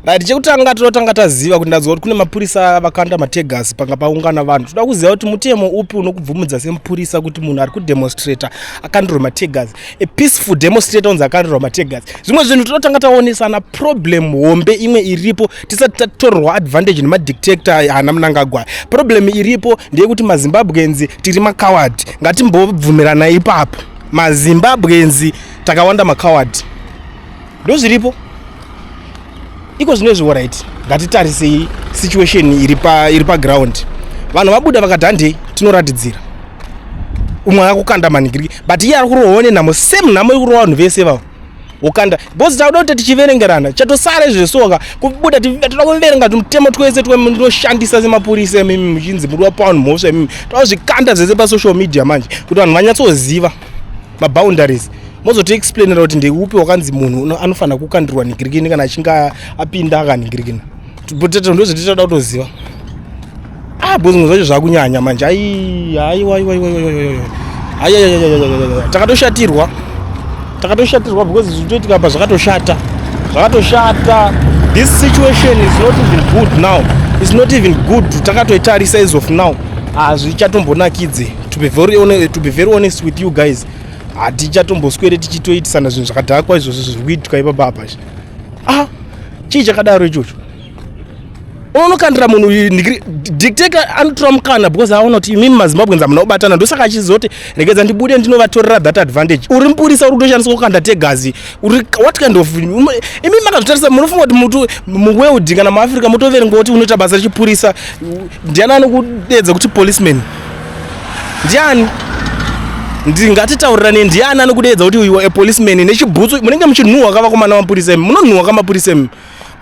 Right, chekutanga tinotanga taziva kuti ndazwa kuti kune mapurisa vakanda mateargas panga paungana vanhu. Toda kuziva kuti mutemo upi unokubvumidza semupurisa kuti munhu ari kudemonstrata akandirwa mateargas. A peaceful demonstrator unzi akandirwa mateargas. Zvimwe zvinhu tinotanga taonesana problem hombe imwe iripo tisati tatorerwa advantage nemadictator ana Mnangagwa. Problem iripo ndeyekuti maZimbabweans tiri macoward. Ngatimbobvumirana ipapo. MaZimbabweans takawanda macoward. Ndozviripo. Iko zvino izvi, alright, ngatitarisei situation iri pa iri paground. Vanhu vabuda vakati handei tinoratidzira. Umwe akukanda manhingiriki, but iye ari kurohwa nenhamo, same nhamo iri kurova vanhu vese vavo. Wokanda because takuda kuti tichiverengerana chatosara izvesoka kubuda toda kuverenga tumutemo twese twemunoshandisa semapurisa imimi muchinzi muri wapa vanhu mhosva imimi. Tozvikanda zvese pasocial media manje kuti vanhu vanyatsoziva maboundaries, mozotiexplainera kuti ndeupi wakanzi munhu anofanira kukandirwa nhingirikini kana achinge apinda akanhingirikina. Ndozvetichada kutoziva. Ah, because zvimwe zvacho zvakunyanya manje. Ai, aiwa, aiwa, aiwa, aiwa, aiwa, takatoshatirwa, takatoshatirwa because zvitoitika apa zvakatoshata, zvakatoshata. This situation is not even good now, it's not even good. Takatoitarisa as of now, hazvichatombonakidze. To be very honest with you guys, hatichatomboswere tichitoitisana zvinhu zvakadhakwa izvozvo zviri kuitika ipapa apa. Ah, chii chakadaro ichocho? Unonokandira munhu dictator anotora mukana because aona kuti imimi maZimbabweans hamuna kubatana. Ndosaka achizoti regedza ndibude ndinovatorera that advantage. Uri mupurisa, uri kutoshandiswa kukanda teargas. Uri what kind of? Imimi makazvitarisa, munofunga kuti mutu muworld kana muAfrica mutoverengwa kuti unoita basa rechipurisa ndiani? Anokudedza kuti policeman ndiani? Ngatitaurirane, ndiani anokudedza kuti you are a policeman? Nechibhutsu munenge muchinhuhwa kavakomana vamapurisa imi, munonhuhwa kamapurisa imi,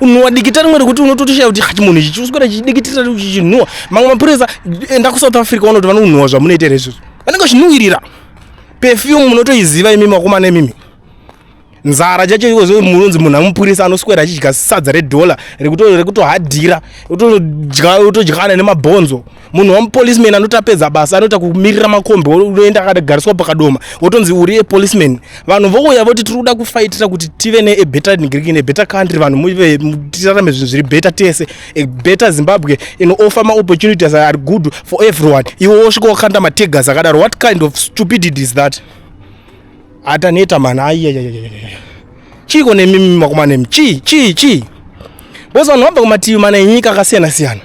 unhuhwa dikita rimwe rekuti unototoshaya kuti chimunhu ichi chikuswera chichidikitira chichinhuhwa. Mamwe mapurisa, enda kuSouth Africa uona kuti vanonhuhwa zvamunoita here izvozvo. Vanenge vachinhuhwirira perfume, munotoiziva imimi vakomana imimi. Nzara chacho ikozvo, munonzi munhu amupurisa anoswera achidya sadza redhola rekutohadhira, otodyana nemabhonzo. Munhu wamupoliceman anoti apedza basa anoita kumirira makombi, unoenda akagariswa pakadoma, wotonzi uri apoliceman. Vanhu vouya voti tiri kuda kufaitira kuti tive neabetter ngriki, nebetter country, vanhu muve tirarame zvinhu zviri better tese, a better Zimbabwe inooffer maopportunities are good for everyone. Iwe wosvika wakanda mateargas akadaro. What kind of stupidity is that? Ataneta mani. Aiyayayaya, chiko nemimi makomana? Chii, chii, chii? Because vanhu vabva kumativi mana enyika akasiyana siyana.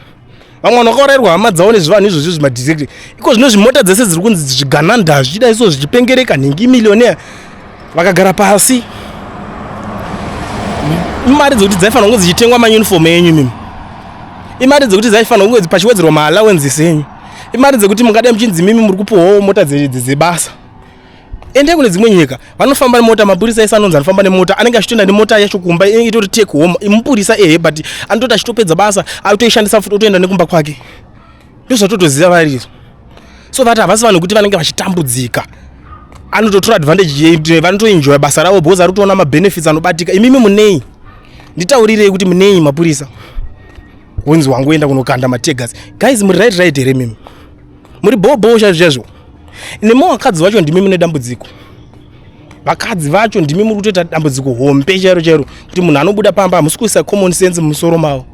Vamwe vanhu vakaurayirwa hama dzavo nezvivanhu izvozvi zvimadetective. Iko zvino zvimota dzese dziri kunzi zvigananda zvichida iso zvichipengereka nhingi millionaire vakagara pasi, imari dzekuti dzaifanira kunge dzichitengwa mauniform enyu mimi, imari dzekuti dzaifanira kunge pachiwedzerwa maallowances enyu, imari dzekuti mungadai muchinzi mimi muri kupiwawo mota dzebasa. Endai kune dzimwe nyika, vanofamba nemota. Mapurisa ese anonzi anofamba nemota, anenge achitoenda nemota yacho kumba, inenge itori take home. Mupurisa ehe, but anototi achitopedza basa atoishandisa futi, otoenda nekumba kwake. Ndozvatotoziva vari, so that havasi vanhu kuti vanenge vachitambudzika. Anototora advantage, vanotoenjoya basa ravo because ari kutoona mabenefits anobatika. Imimi munei? Nditaurirei kuti munei mapurisa wenzi wangoenda kunokanda mateargas? Guys, muri right here mimi? Muri bhobho chaizvo chaizvo. Nemo vakadzi vacho ndimi mune dambudziko. Vakadzi vacho ndimi muri kutoita dambudziko hombe chairo chairo, kuti munhu anobuda pamba hamusi kuisa common sense mumusoro mavo.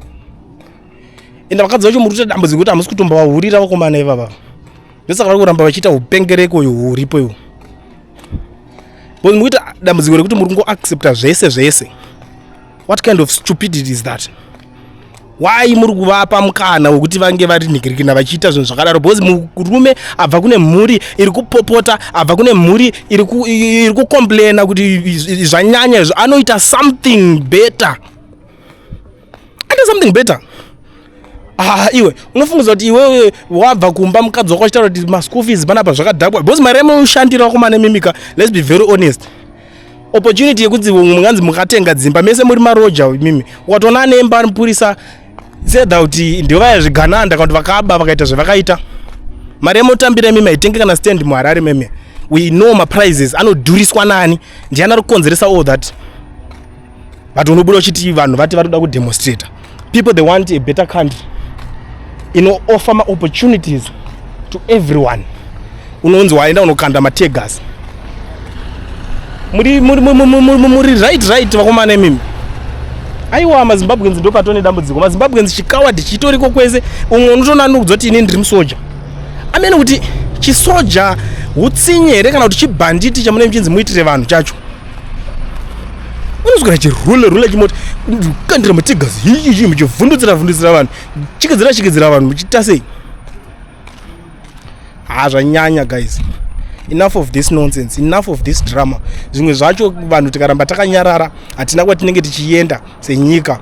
Ende vakadzi vacho muri kutoita dambudziko kuti hamusi kutombovahurira vakomana ivava. Ndosaka vari kuramba vachiita upengereko uyu huripo ihu, because mukuita dambudziko rekuti muri kungoaccepta zvese zvese. What kind of stupidity is that? Why muri kuvapa mukana wekuti vange vari nhikirikina vachiita zvinhu zvakadaro? Because murume abva kune mhuri iri kupopota, abva kune mhuri iri kucomplaina kuti zvanyanya izvo, anoita something better, anoita something better. Ah, iwe unofungiza kuti iwewe wabva kumba mukadzi wako achitaura kuti maschool fees panapa zvakadhakwa, because mari yamunoshandira vakomana mimika, let's be very honest, opportunity yekuti munganzi mukatenga dzimba mese muri maroja mimi, ukatoona ane imba ari mupurisa, sedha kuti ndovaya zvigananda kana kuti vakaba vakaita zvavakaita. Mari yamotambira mimi haitenge kana stand muHarare meme. We know maprices anodhuriswa nani, ndiani ari kukonzeresa all that. But unobuda uchiti vanhu vati vari kuda kudemonstrata. People, they want a better country ino offer maopportunities to everyone. Unonzi waenda unokanda mateargas. Muri right right vakomana imimi? Aiwa, maZimbabweans ndo patone dambudziko. MaZimbabweans chikawadi chitoriko kwese. Umwe unotoona anokuudza kuti ini ndiri musoja. Amene kuti chisoja hutsinye here kana kuti chibhanditi chamunenge muchinzi muitire vanhu chacho. Unoswera chirule rule chimoti kandira mateargas hihihi, muchivhundutsira vhundutsira vanhu, chikidzira chikidzira vanhu, muchiita sei? Ha, zvanyanya guys. Enough of this nonsense, enough of this drama. Zvimwe zvacho vanhu tikaramba takanyarara, hatina kwatinenge tichienda senyika.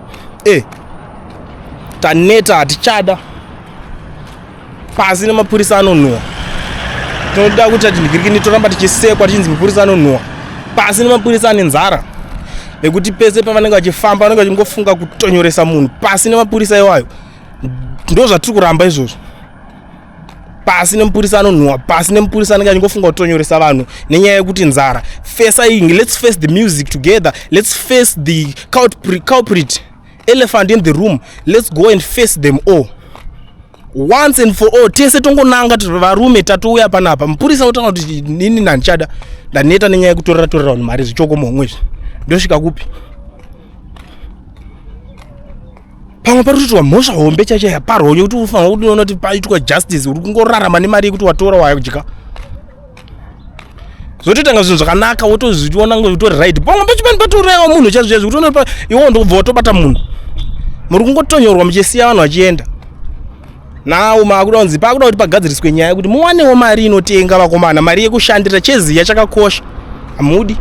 Taneta, hatichada. Pasi nemapurisa anonhuhwa. Tinoda kuti atinhikirikini, toramba tichisekwa tichinzi mapurisa anonhuhwa. Pasi nemapurisa ane nzara, nekuti pese pavanenge vachifamba vanenge vachingofunga kutonyoresa munhu. Pasi nemapurisa iwayo, ndo zvatiri kuramba izvozvo. Pasi nemupurisa anonhuhwa, pasi nemupurisa anenge achingofunga kutonyoresa vanhu nenyaya yekuti nzara. Face, let's face the music together. Let's face the culprit, elephant in the room. Let's go and face them all once and for all. Tese tongonanga kuti varume tatouya panapa. Mupurisa otanga kuti nini nandichada, ndaneta nenyaya yekutorera torera vanhu mari zvichoko muhomwe izvi. Ndosvika kupi? Pamwe pari kutoitwa mhosva hombe chaicho yaparwa, yekuti ufanira kuti unoona kuti paitwa justice. Uri kungorarama nemari yekuti watora wadya, zvotoitanga zvinhu zvakanaka, wotozviona utori right. Pamwe pacho pani patourayiwa munhu chaizvo chaizvo, kuti unopa iwewo ndokubva watobata munhu. Muri kungotonyorwa muchisiya vanhu vachienda. Now maakuda kunzi pakuda kuti pagadziriswe nyaya yekuti muwanewo mari inotenga vakomana, mari yekushandira cheziya chakakosha. Hamudi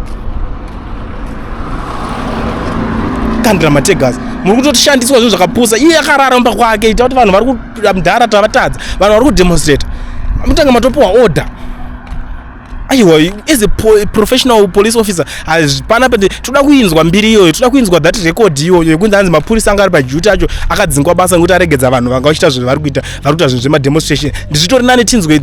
kandira mateargas, muri kutotishandiswa zvinhu zvakapusa. Iye akarara mumba kwake, ita kuti vanhu vari kumudhara tavatadza, vanhu vari kudemonstrata, mutanga matopiwa order. Aiwa, as a professional police officer, hazvipana pete. Toda kuinzwa mbiri iyoyo, toda kuinzwa that record iyoyo yekunzi hanzi mapurisa anga ari paduty acho akadzingwa basa nekuti aregedza vanhu vanga vachiita zvinhu, vari kuita, vari kuita zvinhu zvemademonstration. Ndizvitori nani tinzwe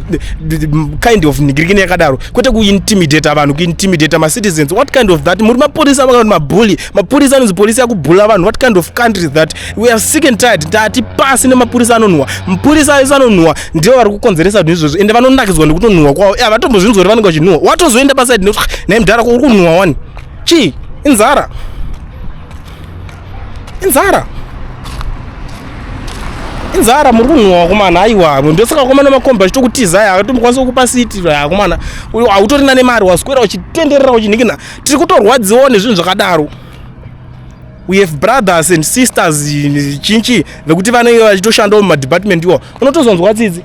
kind of nigirikini yakadaro, kwete kuintimidata vanhu, kuintimidata macitizens. What kind of that? Muri mapurisa vakati mabully, mapurisa anonzi polisi yakubhula vanhu. What kind of country is that? We are sick and tired. Tati pasi nemapurisa anonhuhwa. Mupurisa ese anonhuhwa ndivo vari kukonzeresa zvinhu izvozvo, ende vanonakidzwa nekutonhuhwa kwavo. Havatombozvinzwa kuti vanenge vachinhuhwa. Watozoenda paside nekuti nhai mudhara, uri kunhuhwa wani? Chii? Inzara, inzara, inzara. Muri kunhuhwa vakomana. Aiwa, ndosaka vakomana makombi achitokutizai, akatombokwanisa kukupa siti. Akomana, hautorina nemari, waswera uchitenderera uchinhikina. Tiri kutorwadziwawo nezvinhu zvakadaro. We have brothers and sisters chinchi vekuti vanenge vachitoshandawo mumadepartment iwawo. Unotozonzwa tsitsi,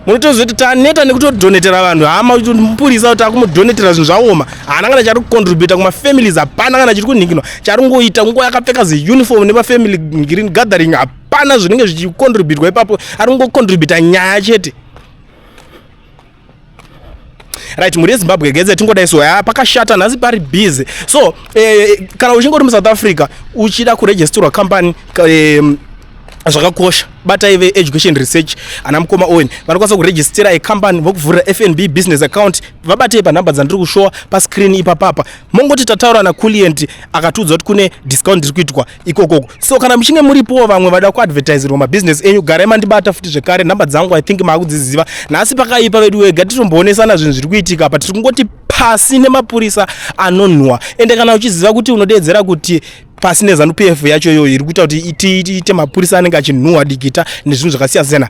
munotozoti taneta nekutodonetera vanhu hama. Mupurisa kuti akumudonetera, zvinhu zvaoma, haana kana chari kucontributa kumafamilies, hapana kana chiri kunhinginwa chari kungoita. Nguva yakapfeka zeuniform nemafamily green gathering, hapana zvinenge zvichicontributwa ipapo, ari kungocontributa nyaya chete. Right, mhuri yeZimbabwe, gedze tingodai so. Ya, pakashata nhasi, pari busy. So kana uchinge uri muSouth Africa uchida kuregisterwa company, zvakakosha, batai veEducation Research, ana mukoma Owen vanokwanisa kurejistera ecompany, vokuvhurira FNB business account. Vabatei panhamba dzandiri kushowa pascreen ipapapa. Mongoti tataura naculient, akatiudza kuti kune discount iri kuitwa ikokoko. So kana muchinge muripowo vamwe vada kuadvertiserwa mabhizinesi enyu, garai mandibata futi zvekare. Nhamba dzangu I think maakudziziva. Nhasi pakaipa vedu wega, titomboonesana zvinhu zviri kuitika apa. Tiri kungoti pasi nemapurisa anonhuhwa. Ende kana uchiziva kuti unodeedzera kuti pasi neZANU PF yacho iyoyo iri kuita kuti tiite mapurisa anenge achinhuhwa dikita nezvinhu zvakasiyana siyana,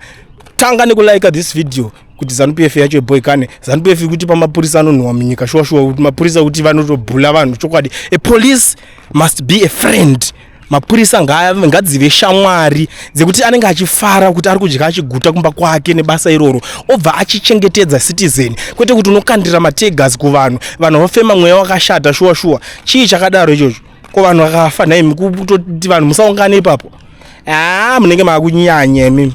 tanga nekulike this video kuti ZANU PF yacho iboikane. ZANU PF iri kutipa mapurisa anonhuhwa munyika, shuwa shuwa, kuti mapurisa kuti vanotobhula vanhu chokwadi. A police must be a friend. Mapurisa ngadzive shamwari dzekuti anenge achifara kuti ari kudya achiguta kumba kwake nebasa iroro, obva achichengetedza citizen, kwete kuti unokandira mateargas kuvanhu, vanhu vafema mweya wakashata. Shuwa shuwa, chii chakadaro ichocho? Ko vanhu vakafa nhaimi? Kutoti vanhu musaungane ipapo, haa, munenge maakunyanya imimi.